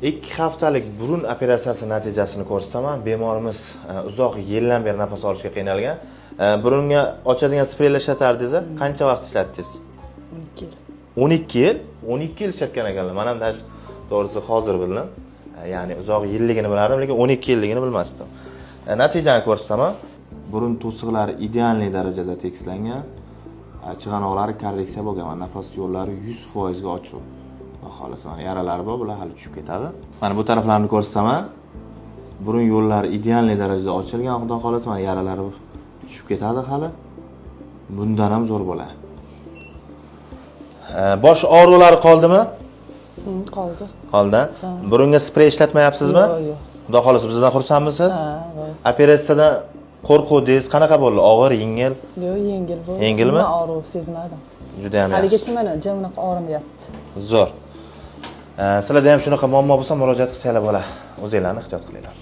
2 haftalik burun operatsiyasi natijasini ko'rsataman. Bemorimiz uzoq yildan beri nafas olishga qiynalgan. Burunga ochadigan spreylar ishlatardingiz, a? Qancha vaqt ishlatdingiz? 12 yil. 12 yil, 12 yil ishlatgan ekanlar. Man ham даже, to'g'risi, hozir bildim. Ya'ni uzoq yilligini bilardim, lekin 12 yilligini bilmasdim. Natijani ko'rsataman. Burun to'siqlari идеальный darajada tekislangan. Chig'anoqlari korreksiya bo'lgan va nafas yo'llari 100%ga ochiq. Xudo xohlasa, mana yaralari bor, bular hali tushib ketadi. Mana bu taraflarni ko'rsataman. Burun yo'llari идеальный darajada ochilgan, xudo xohlasa, mana yaralari tushib ketadi hali. Bundan ham zo'r bo'ladi. Bosh og'riqlari qoldimi? Qoldi. Qoldi. Burunga sprey ishlatmayapsizmi? Yo'q. Xudo xohlasa, bizdan xursandmisiz? Ha, bo'ldi. Operatsiyadan qo'rquvdingiz, qanaqa bo'ldi? Og'ir, yengil? Yo'q, yengil bo'ldi. Yengilmi? Umuman og'riq sezmadim. Juda ham yaxshi. Haligacha mana ja unaqa og'rimayapti. Zo'r. Sizlarda ham shunaqa muammo bo'lsa, murojaat qilsanglar bo'ladi. O'zinglarni ehtiyot qilinglar.